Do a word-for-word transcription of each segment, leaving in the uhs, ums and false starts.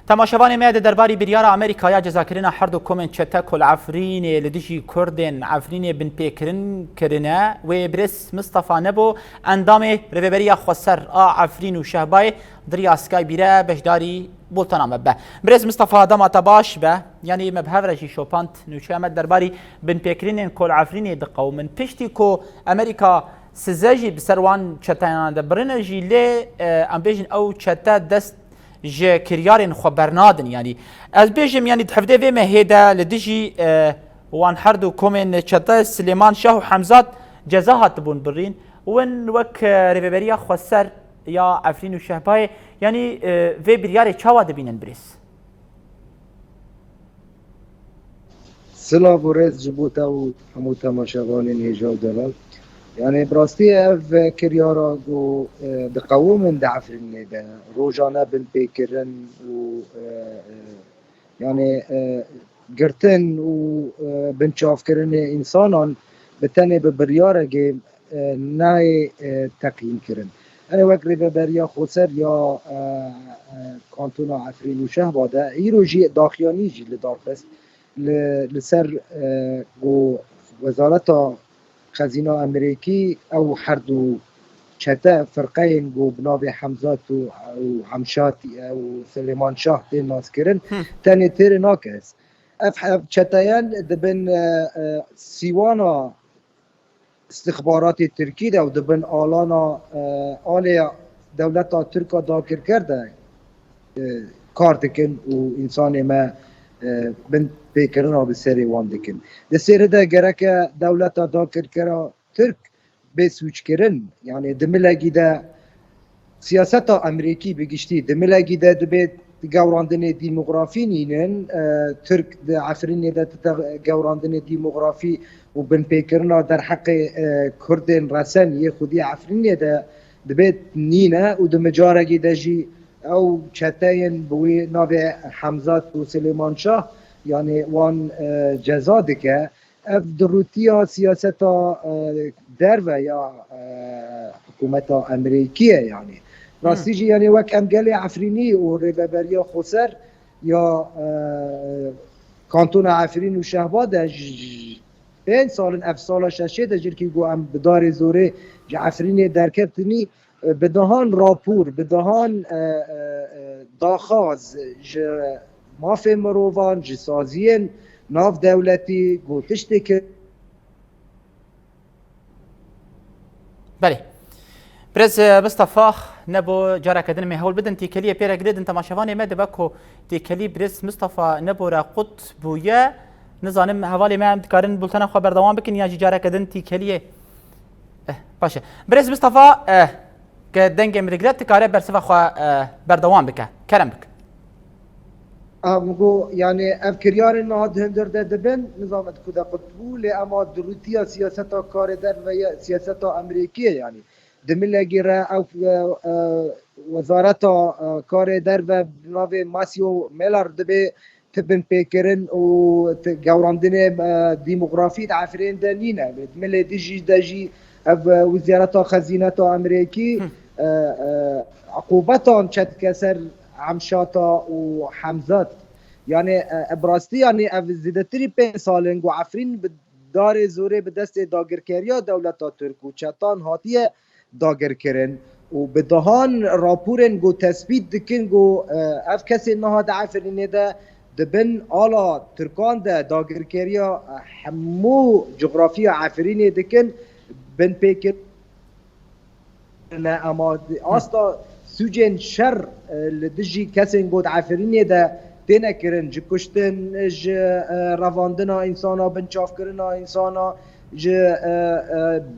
Temaşevanê me, di derbarî biryara Amerîka ya cezakirina her du komên çete ku li Efrînê li dijî Kurdên Efrînê binpêkirin kirine, wê birêz Mistefa Nebo, endamê Rêveberiya Xweser a Efrîn û Şehbayê, di riya Skype'î re beşdarî bultena me be. Birêz Mistefa, dema te baş be. Yanî me bi hev re jî şopand nûçeya me derbarî binpêkirinên ku li Efrînê diqewimin. Piştî ku Amerîka size jî bi ser wan çeteyan de birine jî, lê, e, em bêjin ew çete dest ji kiryarên xwe bernadin. Yanî ez bêjim, yanî di hevdê vê mehê de li dijî, e, wan her du komên çete Silêman Şah û Hemzat ceza hatibûn birîn. Win wek, e, Rêveberiya Xweser ya Efrîn û Şehbayê, yanî, e, vê biryarê çawa dibînin birêz? Silav û rêz ji bo te û hemû temaşevanên hêja û delal. Yanî bi rastî ev kiryara ku, e, diqewimin di Efrînê de, rojane binpêkirin û, e, e, yanî, e, girtin û, e, binçavkirinê însanan bi tenê bi biryarekê, e, nayê, e, teqîn kirin. Yanî wek Rêveberiya Xweser ya, e, e, Kantona Efrîn û Şehba de îro jî daxuyanî jî li dar xist. Li, li ser, e, ku Wezareta Xezîna Amerîkî ew her du çete, firqeyên ku bi navê Hemzat û, û Hemşat û Silêman Şah tên naskirin, Hı. tenê têrê nake. Ev, ev çeteyan dibin, e, e, sîwana istixbaratê Tirkî de û dibin alana, e, alê dewleta Tirk a dagirker de, e, kar dikin û însanê me, e, binpêkirina bi serê wan dikin. Di sêrê de gereke dewleta dagirkera Tirk bê sûckirin, yanî di milekî de siyaseta Amerîkî bi giştî di milekî de dibê gewrandinê demografî nînin. E, Tirk di Efrînê de dide gewrandinê demografî û binpêkirina derheqê, e, Kurdên resen yê xwedî Efrînê de dibê nîne û di micarekî de jî ew çeteyên bi wî navê Hemzat û Silêman Şah, yanî wan, e, ceza dike. Ev durûtiya siyaseta, e, derve ya, e, hikûmeta Amerîkî ye, yanî. Rastî jî, yanî, wek em gelê Efrînî û Rêveberiya Xweser ya, e, Kantona Efrîn û Şehba de ji, ji pênc sal in, ev sala şeşê de jî ku em bi darê zorê ji Efrînê derketinî, bi dehan rapor, bi dehan, e, e, e, daxwaz ji mafê mirovan, ji saziyên navdewletî ku tiştê ki Belê. Birêz, e, Mistefa Nebo, careke din em ê hewl bidin têkeliyê pê re girêdin temaşevanê me, dibe ku têkelî birêz Mistefa Nebo re qut bûye. Nizanim hevalê me em dikarin bultena xwe berdewam bikin yan jî careke din têkeliyê Eh, baş e. Birêz Mistefa, eh, ke dengê min digre, tu kare bersiva xwe, eh, berdewam bike. Kerem bik. Ev got, yanî ev kiryarên niha di hundir de dibin, nizanim di ku de qut bû, lê ema durûtiya siyaseta karê derve ye, siyaseta Amerîkî ye, yanî. Di milekî re ew, e, e, wezareta, e, karê derve bi navê Matthew Miller dibê ti binpêkirin û ti gewrandinê, e, demografî di Efrînê de nîne. Milê dijî de jî ev, e, Wezareta Xezîneta Amerîkî, Hı. e, e, uqubetan çetike ser Hemşata û Hemzat. Yanî, e, e, bi rastî, yanî ev zêdetirî pênc sal in ku Efrîn bi darê zorê bi destê dagirkeriya dewleta Tirk û çetan hatiye dagirkirin û bi dehan raporên ku tespît dikin ku, e, ev kesên niha di Efrînê de di bin ala Tirkan de dagirkeriya, e, hemû coxrafiya Efrînê dikin, binpêkirine ema di asta sûcên şer, e, li dijî kesên ku di Efrînê de têne kirin, ji kuştin, ji, e, revandina însana, binçavkirina însana, ji, e, e,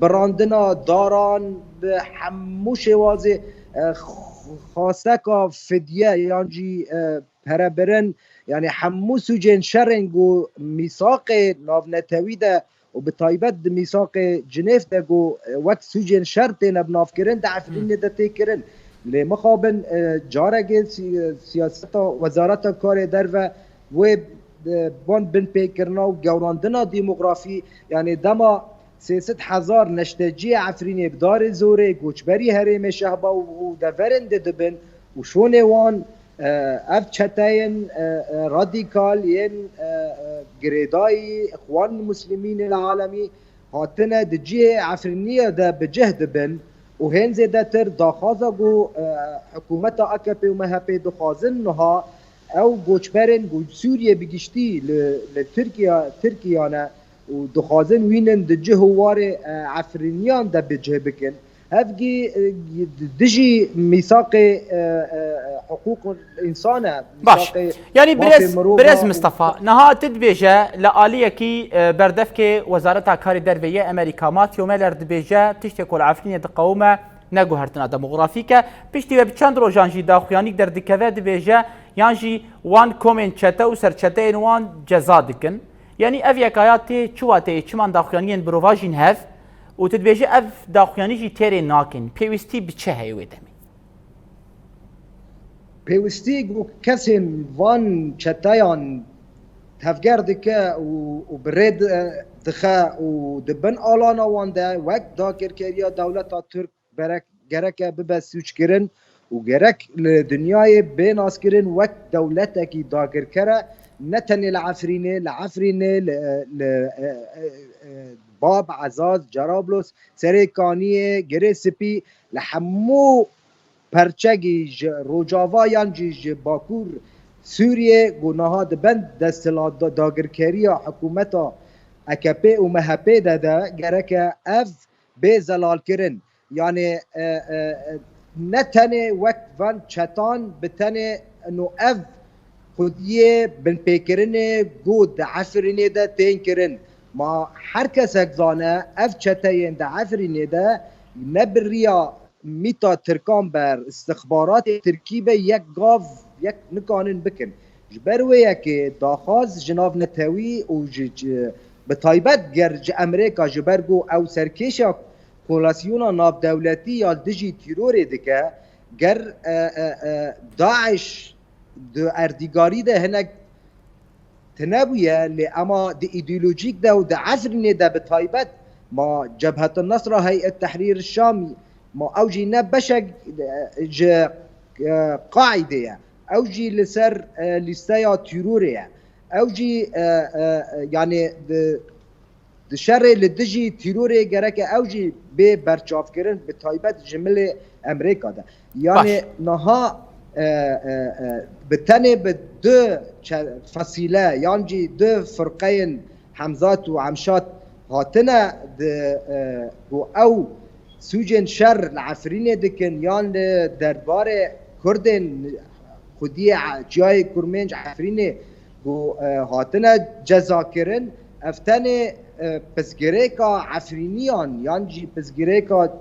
birandina daran bi hemû şêwazê, e, x-, xaseka fidye yan jî, e, perebirin, yanî hemû sûcên şerên ku mîsaqê navnetewî de û bi taybet di mîsaqê Cinêv de ku, e, wek sûcên şer têne binavkirin, di Efrînê de tê kirin. Lê mixabin, e, carekê sî-, siyaseta Wezareta Karê Derve wê, e, ban binpêkirina û gewrandina demografî, yanî dema sê sed hezar neşteciyê Efrînê bi darê zorê koçberî herêmê Şehba û, û deverên de dibin û şonê wan, E, ev çeteyên, e, e, radîkal yên, e, e, girêdayî Îxwan Muslimînê li alemî hatine di cihê Efrîniyê de bi cih dibin û hên zêdetir daxwaza ku, e, hikûmeta A K P û M H P dixwazin niha ew goçberên ku Sûriyê bi giştî li, li Tirkiye, Tirkiye ne û dixwazin wînin di cih û warê, e, Efrîniyan de bi cih bikin. Hevgî, e, dijî mîsaqê, e, e, hiqûq însan e. Baş. Mîsaqê Yani mafê birêz, mirov birêz e. Mistefa, niha tu dibêje li aliyekî, e, berdevkê Wezareta Karê Derve yê Amerîka, Matthew Miller dibêje tiştê ku li Efrînê diqewime neguhertina demografîk e. Piştî ve bi çend rojan jî daxuyanîk derdikeve dibêje yan jî wan komên çete û serçeteyên wan ceza dikin. Yanî ev yekaya tê çi wateyê, çiman daxuyaniyên birovajîn hev û tu dibêjî ev daxuyanî jî têrê nakin. Pêwîstî bi çi heye wê demê? Pêwîstî ku kesên van çeteyan tevger dike û, û bi rê di-, dixe û di bin alana wan de wek dagirkeriya dewleta Tirk berek-, gereke bibe sûckirin û gerek li dinyayê bê naskirin wek dewletekî dagirker e, ne tenê li Efrînê, li Efrînê, li, li, e, e, e, Bab, Ezaz, Cerablos, Serê Kaniyê, Girê Spî, li hemû perçegî ji Rojava yan jî ji Bakur Sûriyê ku niha di bin desthilat da-, dagirkeriya hikûmeta A K P û M H P de de gereke ev bê zelalkirin. Yanî, e, e, e, ne tenê wek van çetan bi tenê no ev xwediyê binpêkirinê ku di Efrînê de tên kirin. Ma her kesek zane ev çeteyên di Efrînê de ne bi riya mîta Tirkan ber, istixbaratê Tirkî be yek gav, yek nikanin bikin. Ji ber wê yekê daxwaz ji navnetewî û ji, ji, bi taybet ger ji Amerîka, ji ber ku ew serkêşa kolasyona navdewletî ya dijî tîrorê dike, ger, e, e, e, DAIŞ di erdîgarî de hinek tune bûye, lê ema di îdeolojîk de û di Efrînê de bi taybet ma Cebhetin Nesra Heyet Tehrîr Şamî, ma ew jî ne beşek, e, ji, e, Qaîdê ye. Ew jî li ser, e, lîsteya tîrorê ye. Ew jî, e, e, e, yanî di, di şerê li dijî tîrorê gereke ew jî bê berçavkirin, bi taybet ji milê Amerîka de. Yanî Baş. niha, e, e, e, bi tenê bi du çe-, fesîle yan jî du firqeyên Hemzat û Emşat hatine di, e, ku ew sûcên şer li Efrînê dikin yan li derbarê Kurdên xwediyê e, çiyayê Kurmênc Efrînê ku, e, hatine cezakirin, ev tenê, e, pirsgirêka Efrîniyan yan jî pirsgirêka,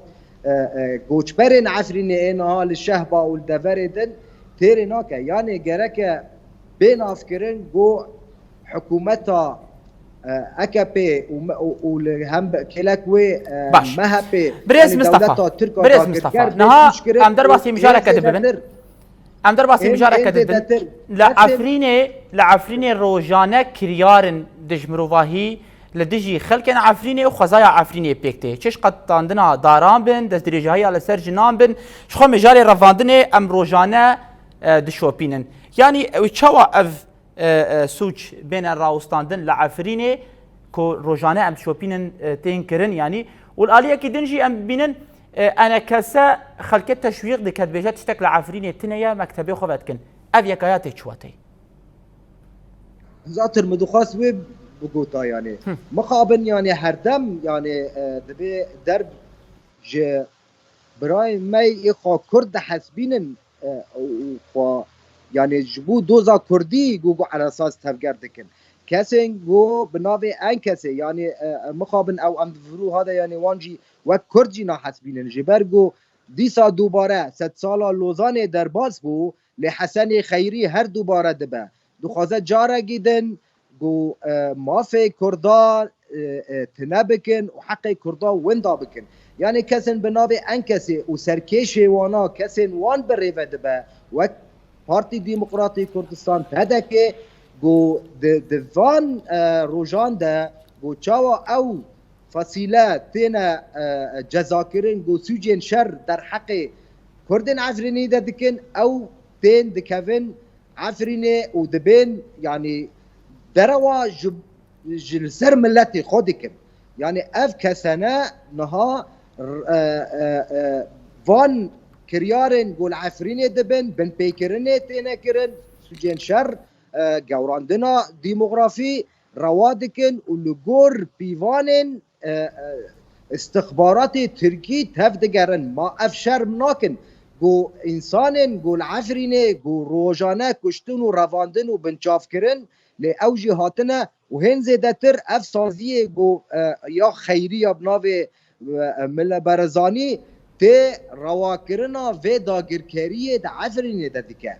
e, e, koçberên Efrînê ê niha li Şehba û li deverê din têrê nake. Yanê gereke bê navkirin ku hikûmeta, e, A K P û me-, û, û li hem kêlek wê, e, Baş. M H P, Birêz yanî Mistefa, dewleta Tirk a Birêz dagirker Mistefa, bê niha sûckirin em derbasî û mijareke hê dibibin. zêdetir. Em derbasî Ên, mijareke ên dibin. zêdetir. Li Kesên Efrînê, li Efrînê rojane kiryar in dijmirovahî li dijî xelkên Efrînê û xwezaya Efrînê pêk tê. Çi ji qetandina daran bin, destdirêjahiya li ser jinan bin, ji xwe mijarê revandinê em rojane, e, dişopînin. Yanî ew çawa ev, e, e, sûc bêne rawestandin li Efrînê ku rojane em dişopînin, e, tên kirin yanî. Û li aliyekî din jî em bînin, e, enekese xelkê teşwîq dike, dibêje tiştek li Efrînê tune ye, mektebê xwe vedikin. Ev yekaya tê çi wateyê? Zatir min dixwest wê bigota, yanî. Hı. Mixabin, yanî, herdem, yanî, e, divê derb ji birayên me yê xwe Kurd dihesbînin, e, û, û xwe, yanî, ji bo doza Kurdî ku, ku eresas tevger dikin. Kesên ku bi navê enkesê, yanî, e, e, mixabin ew em di virûha de, yanî, wan jî wek Kurd jî nahesbînin. Ji ber ku dîsa dubare sedsala Lozanê derbas bû, lê Hesenê Xeyrî her dubare dibe. Dixwaze carekî din ku, e, mafê Kurda, e, e, tune bikin û heqê Kurda winda bikin. Yanî kesên bi navê enkesê û serkêşê wana kesên wan bi rê ve dibe, wek Partî Demokratî Kurdistan, P D K, ku di, di van, e, rojan de ku çawa ew fasîle têne, e, cezakirin, ku sûcên şer derheqê Kurdên Efrînî de dikin, ew tên dikevin Efrînê û dibên, yanî, derewa ji, ji li ser miletê xwe dikin. Yanî ev kesene niha, e, e, e, van kiryarên ku li Efrînê dibin, binpêkirinê têne kirin, sûcên şer, e, gewrandina demografî rewa dikin û li gor pîvanên, e, e, istixbaratê Tirkî tev digerin. Ma ev şerm nakin ku însanên ku li Efrînê ku rojane kuştin û revandin û binçavkirin, lê ew jî hatine û hên zêdetir ev saziyê ku, e, ya xeyriya bi navê, e, Mile Barzanî tê rewakirina vê dagirkeriyê di Efrînê de dike.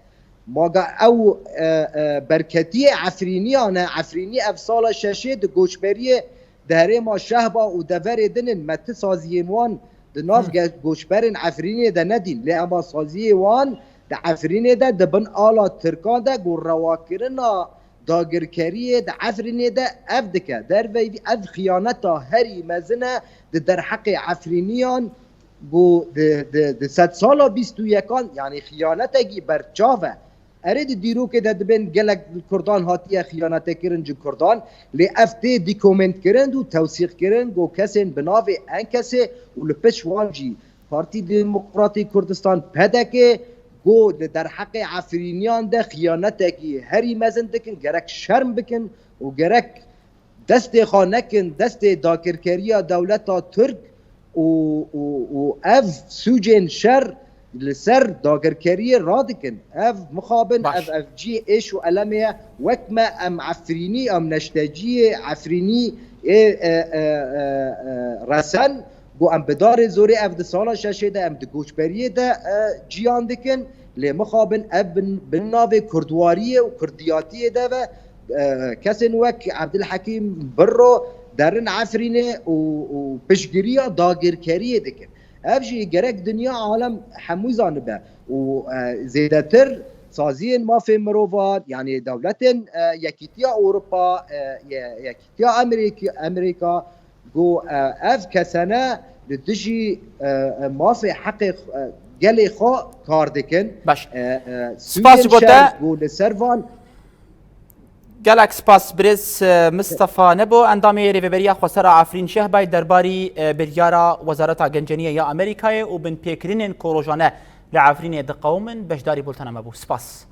Maga ew, e, e, berketiyê Efrîniyan e. Efrînî ev sala şeşê di goçberiyê di herêma Şehba û deverê din in. Me ti saziyên wan di nav Hı. ge-, goçberên Efrînê de nedîn. Lê ema saziyê wan di Efrînê de di bin ala Tirkan de ku rewakirina dagirkeriyê di Efrînê de ev dike. Derveyî ev xiyaneta herî mezin e di derheqê Efrîniyan ku di, di, di sedsala bîst û yekan, yanî xiyanetekî berçav e. Erê di dîrokê de dibên gelek Kurdan hatiye xiyanete kirin ji Kurdan, lê ev tê dîkomentkirin û tewsîqkirin ku kesên bi navê Enkesê û li pişt wan jî Partî Demokratî Kurdistan, P D K, ku li derheqê Efrîniyan de xiyanetekî herî mezin dikin, gerek şerm bikin û gerek destê xwe nekin destê dagirkeriya dewleta Tirk û, û, û ev sûcên şer li ser dagirkeriyê radikin. Ev mixabin, Baş. ev, ev cî êş û elemê ye. Wek me em Efrînî, em neşteciyê Efrînî ê, e, e, e, e, resen, ku em bi darê zorê ev di sala şeşê de em di goçberiyê de, e, ciyan dikin, lê mixabin ev bin, bin navê kurdwariyê û kurdiyatiyê de ve, e, kesên wek Ebdilhekîm Birro derin Efrînê û, û piştgiriya dagirkeriyê dikin. Ev jî gerek dinya alem hemû zanibe û, e, zêdetir saziyên mafê mirovan, yanî dewletên, e, Yekîtiya Ewropa, e, ye-, Yekîtiya Amerîk-, Amerîka, ku, e, ev kesene li dijî, e, e, mafê heqê xwe, e, gelê xwe kar dikin. Baş. E, e, Spas ji bo te. Sûcên şer ku li ser van Gelek spas birêz, e, Mistefa Nebo, endamê Rêveberiya Xwesera Efrîn Şehbay derbarî, e, biryara Wezareta Genceniyê ya Amerîkayê û binpêkirinên ku rojane li Efrînê diqewimin beşdarî bultena me bû. Spas.